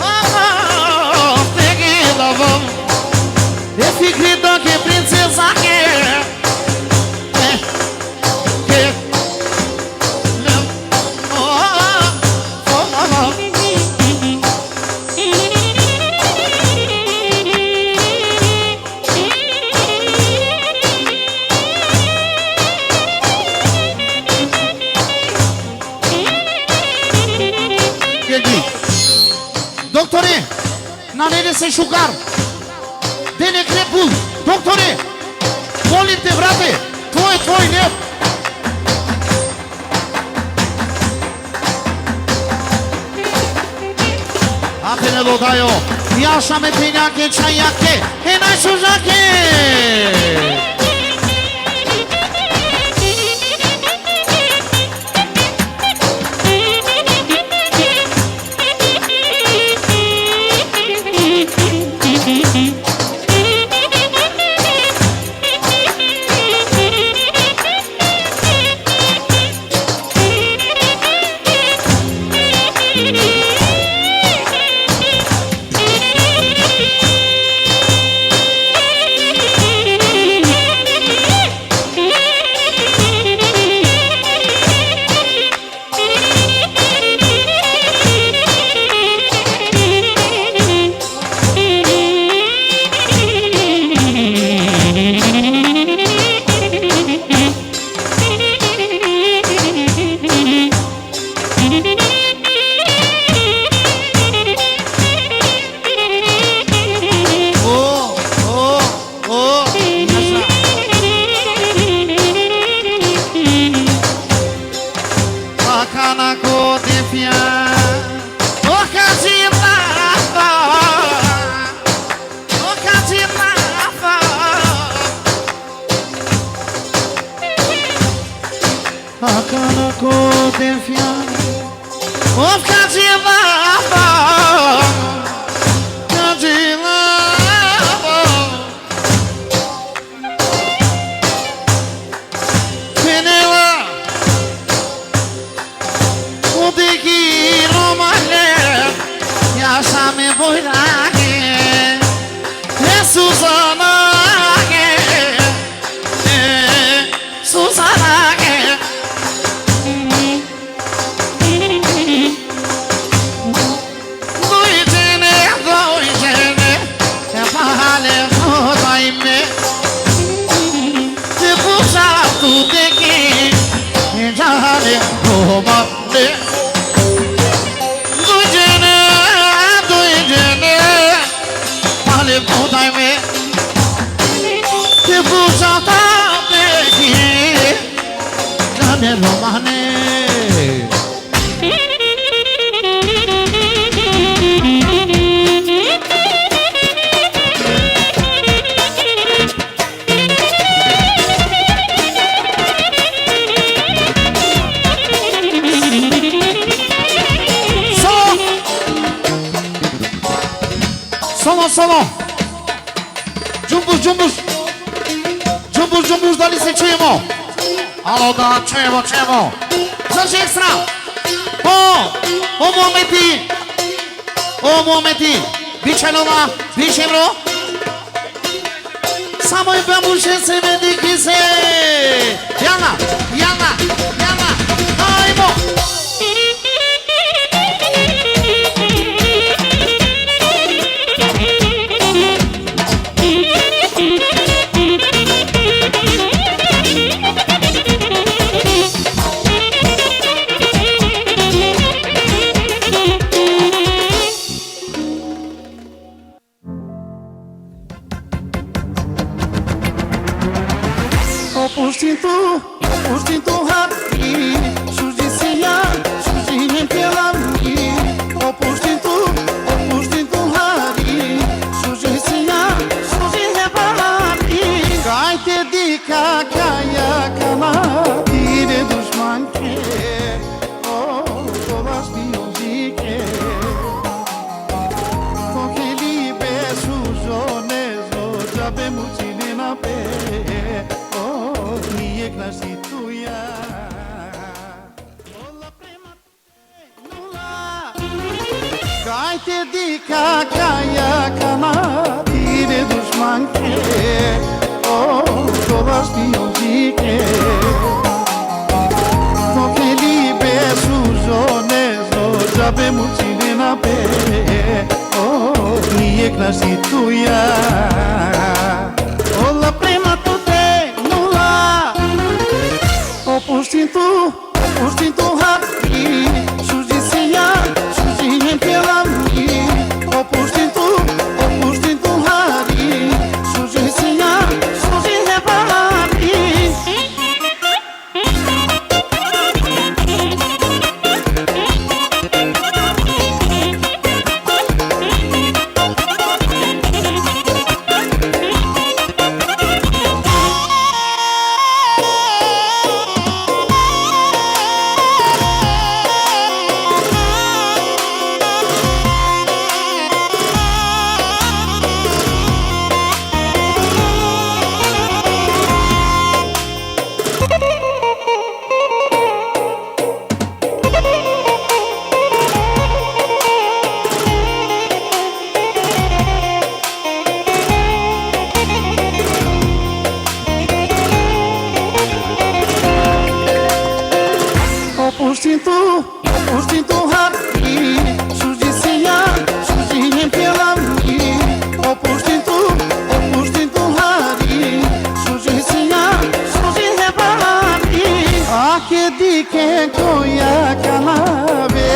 Oh, te gila baba. E Fikreta ke princesa ke. Doktore, nane lese šukar. Dene krepul. Te, tvoj, tvoj, lijep. Athene, dodajo. Jaša me penjake, čajake, e najšužake. O, o, o, jaša. Akana ko te fia. O ka ti mafa. O ka ti mafa. Akana ko te fia. O ka ti mafa. Ka ti mafa. Penela. Udiki romale. Jaša me bojlake. E Suzanake. E Suzanake. Dujene, dujene, e pale no daime. Te pusa tu te ki, e jale no male. Dujene, dujene, pale no daime. Te pusa ta te ki, jale no male. Solo! Solo, solo! Džumbus, džumbus! Džumbus, džumbus, dali se čujemo? Alo, da, čujemo, čujemo. Znači ekstra. O, o momenti. O momenti. Biće nova, biće bro. Samo e babuše se me dikise. Jana, jana, jana. Ajmo. Opustin tu, opustin tu hari, šuži sija, šuži hem pjelami. Opustin tu, opustin tu hari, šuži sija, šuži hem pjelami. Kaj te dikha kaja kana, tire dušmanke, o, kolas bi ozike. Koke libe sužone, so džabe mučinena pe. O, nijek našti tuja. Ola prema te nula. Kaj te dikha kaja kana, tire dušmanke. O, kolas bi ozike. Koke libe sužone, so džabe mučinena pe. O, nijek našti tuja. Ola prema tute nula. Opustin tu, opustin tu hari, šuži sija, šuži hem pjelami. Opustin tu, opustin tu hari, šuži sija, šuži hem pjelami.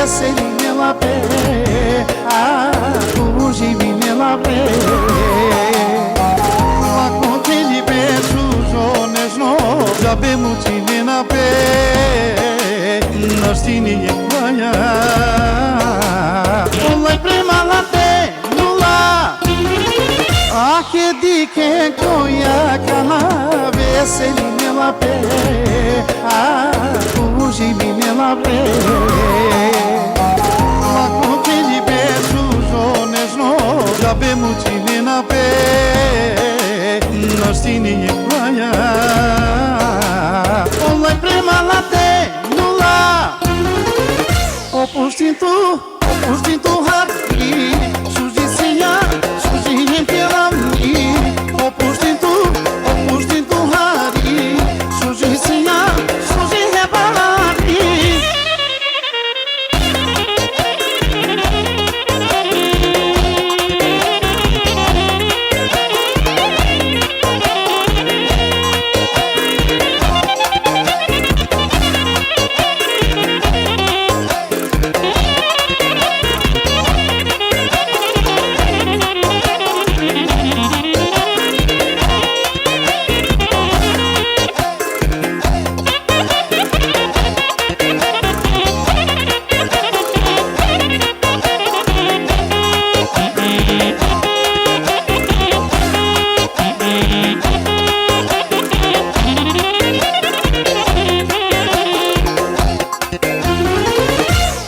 Selinela pe, a, kužimine la pe. Ako te libe sužo nežno, džabe mučinena pe, našti ni jekh maja. Olaj prema la te nula. Ake dikhen koja kana, veselinela pe, a, kužimine la pe. Ako te libe sužo nežno, džabe mučinena pe, našti ni jekh maja. Olaj prema la te nula. Opuštin tu, opuštin tu hari, suži sija, suži hem te ravni. Opuštin tu, opuštin tu hari, suži sija, suži hem te ravni.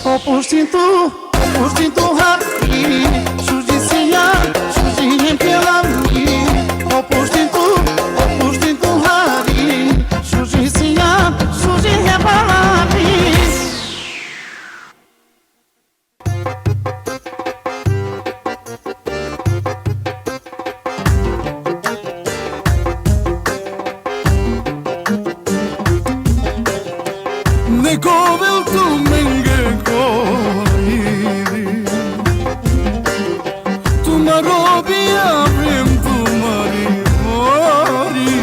Opuštin tu, opuštin tu hari, suži sija, suži hem te ravni. Opuštin tu, opuštin tu hari, suži sija, suži hem te ravni. Neko vel tumenge ko idi, tumaro biya vem tumari mori.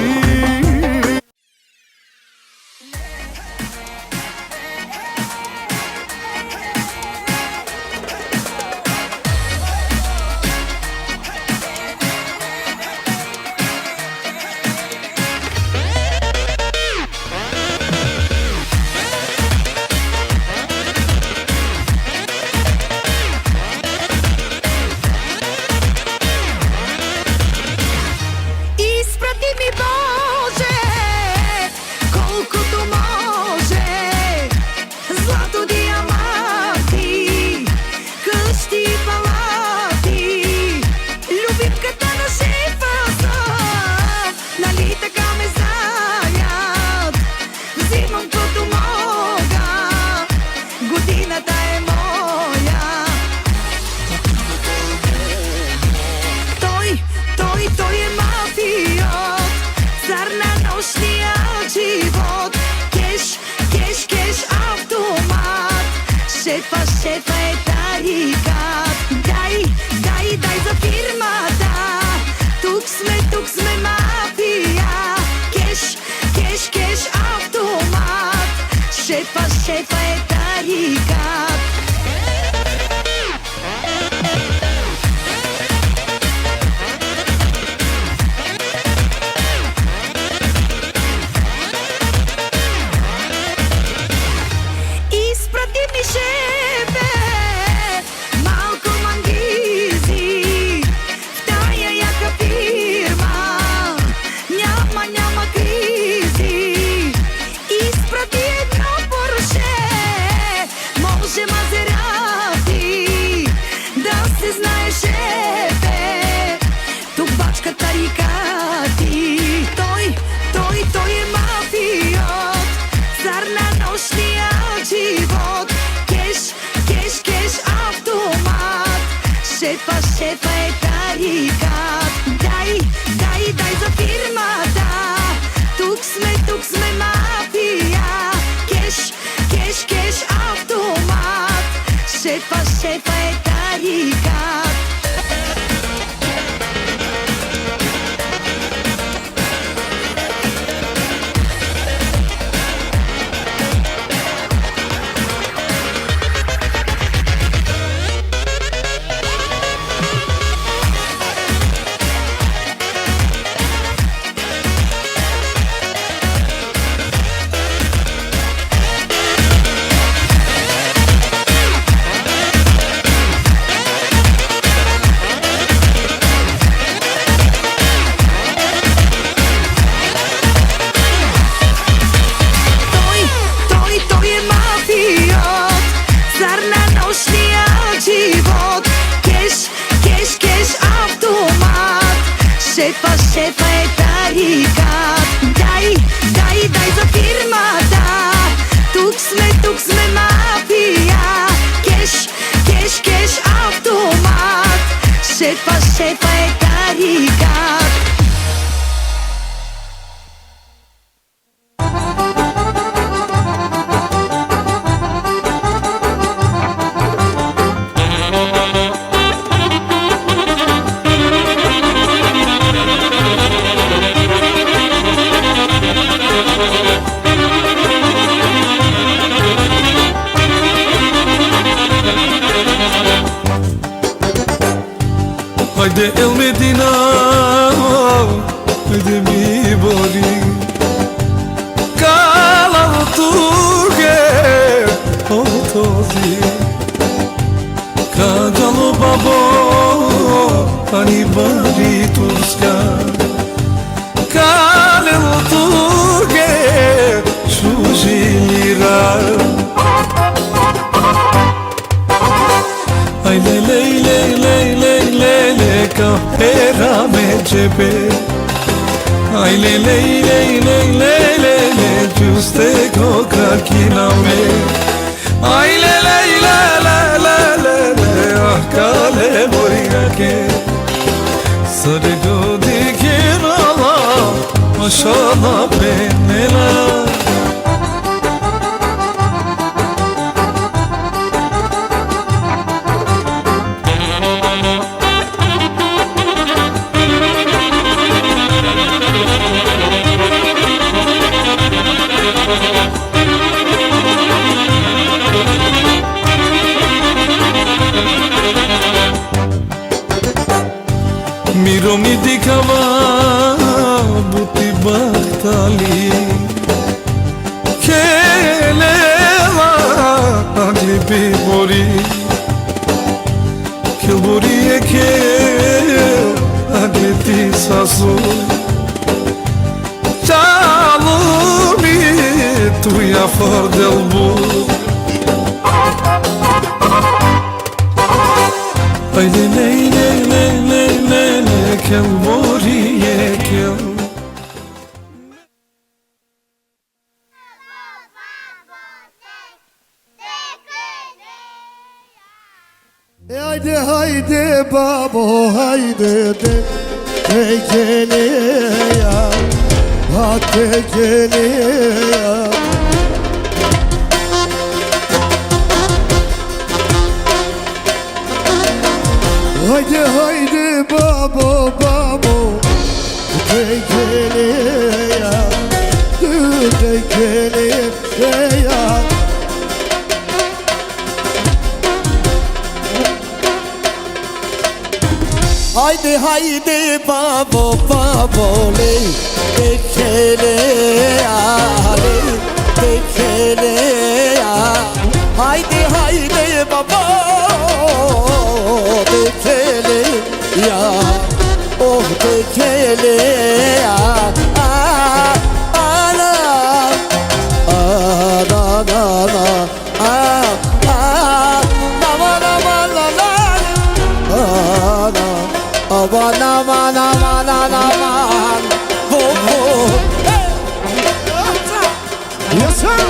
Isprati mi, Bože, kolko tu može, zlato, dijamanti, kšti, palati, ljubimka ta na šefa sa, na lita ka me zajat, zimom ko tu moga, godina ta e moja. Toj, toj, toj e mafiot, car na nošnija dživot, keš, keš, keš, automat, šefa, šefa e tarikat. Daj, daj, daj za firmata, tuksme, tuksme mafija, keš, keš, keš, automat, šefa, šefa e tarikat. Isprati mi, šefe, malko mangizi, taja jaka firma, njama, njama krizi. Isprati jedno Porsche, može Maserati, da se znaje, šefe, tu bačka tarikati. Toj, toj, toj e mafiot, car na nošnija dživot, keš, keš, keš, automat, šefa, šefa e tarikat. Daj, daj, daj za firmata, tuksme, tuksme mafija, keš, keš, keš, automat, šefa, šefa e tarikat. Tarikat, daj, daj, daj zo firma da. Tuk sme, tuk sme mafija. Keš, keš, keš, automat. Šefa, šefa e tarikat. Hajde el Medina, hajde mi bori. Kala Turke, otozi. Ka džalo babo, ani bari Turska. Kalel Turke, šuži lira. Aj le le le le le le le, ka pera me džebe. Aj le le le le le le le, džuste ko krakina me. Aj le le le le le le le, ah, kale bojake. Sare do dikinala, mašala penela. Miro mi dikhava buti bahtali. Khelela agli bi bori. Khel bori e khel, agli ti sasu. Čalumi tu ja fardel bu. Ajde, lej, lej, lej, lej, lej, lej, khel bori e khel. E ajde, hajde, babo, hajde, te, te keleja, a te keleja. Hajde, hajde, babo, babo, te keleja, te keleja. Hajde, hajde, babo, babo, lej, te keleja, lej, te keleja. Hajde, hajde, babo, te keleja, oh, te keleja. A, a, na, a, na, na, na. Ah, ah, aman, aman, aman. Ah, na. Aman, aman, aman, aman, aman. Vo, vo. Hey! Yes, sir.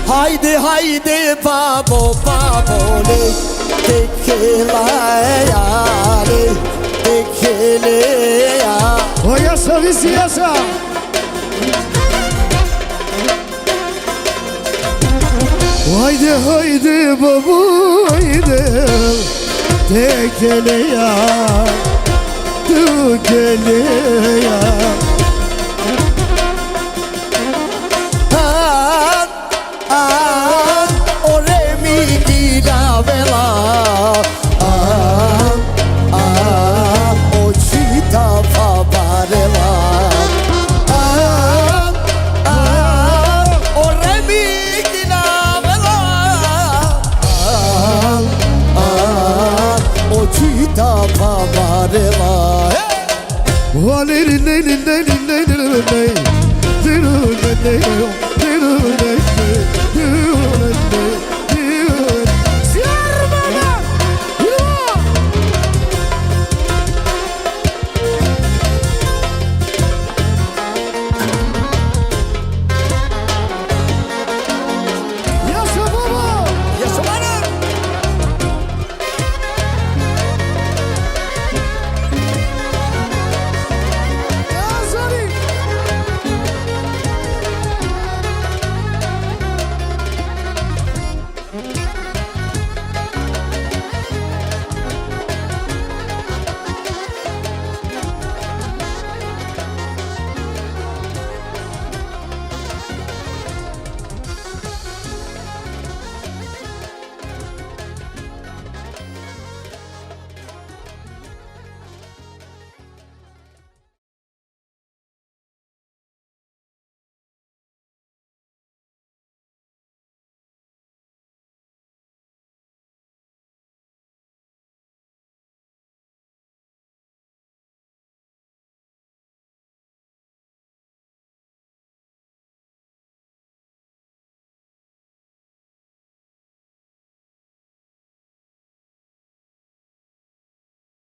Hajde, hajde, babo, babo, lej, te keleja, lej, te keleja. O, jasa, visi, jasa. Hajde, hajde, babo, hajde. Te keleja, te keleja. A, a, o re mi ki la vela. A, a, o čita pa barela. A, a, o re mi ki la vela. A, a, o čita pa barela. Hey!